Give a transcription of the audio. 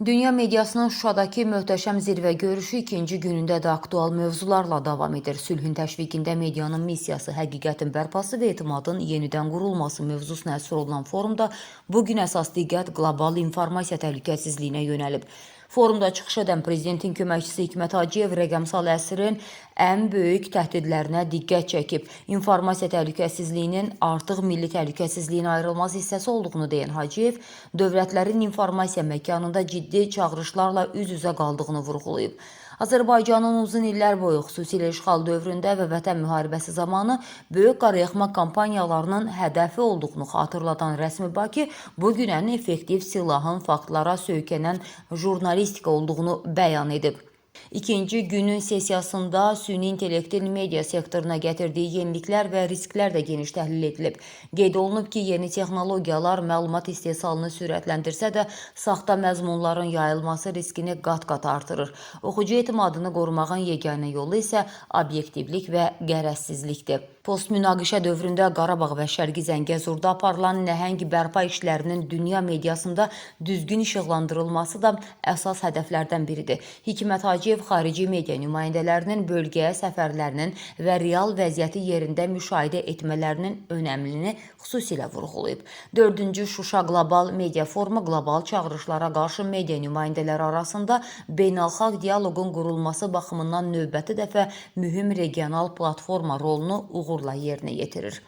Dünya mediasının Şuşadakı möhtəşəm zirvə görüşü ikinci günündə də aktual mövzularla davam edir. Sülhün təşviqində medianın missiyası, həqiqətin bərpası və etimadın yenidən qurulması mövzusuna həsr olunan forumda bu gün əsas diqqət qlobal informasiya təhlükəsizliyinə yönəlib. Forumda çıxış edən prezidentin köməkçisi Hikmət Hacıyev rəqəmsal əsrin ən böyük təhdidlərinə diqqət çəkib. İnformasiya təhlükəsizliyinin artıq milli təhlükəsizliyin ayrılmaz hissəsi olduğunu deyən Hacıyev, dövlətlərin informasiya məkanında ciddi çağırışlarla üz-üzə qaldığını vurğulayıb. Azərbaycanın uzun illər boyu, xüsusilə işğal dövründə və Vətən müharibəsi zamanı böyük qarayıxma kampaniyalarının hədəfi olduğunu xatırladan rəsmi Bakı bu gün ən effektiv silahın faktlara söykənən jurnalistika olduğunu bəyan edib. İkinci günün sessiyasında süni intellektin media sektoruna gətirdiyi yeniliklər və risklər də geniş təhlil edilib. Qeyd olunub ki, yeni texnologiyalar məlumat istehsalını sürətləndirsə də, saxta məzmunların yayılması riskini qat-qat artırır. Oxucu etimadını qorumağın yeganə yolu isə obyektivlik və qərəzsizlikdir. Postmünaqişə dövründə Qarabağ və Şərqi Zəngəzurda aparılan nəhəng bərpa işlərinin dünya mediasında düzgün işıqlandırılması da əsas hədəflərdən biridir. Hikmət Hacıyev xarici media nümayəndələrinin bölgəyə səfərlərinin və real vəziyyəti yerində müşahidə etmələrinin önəmini xüsusilə vurğulayıb. 4-cü Şuşa Qlobal Media Forumu qlobal çağırışlara qarşı media nümayəndələri arasında beynəlxalq dialoqun qurulması baxımından növbəti dəfə mühüm regional platforma rolunu uğurla yerinə yetirir.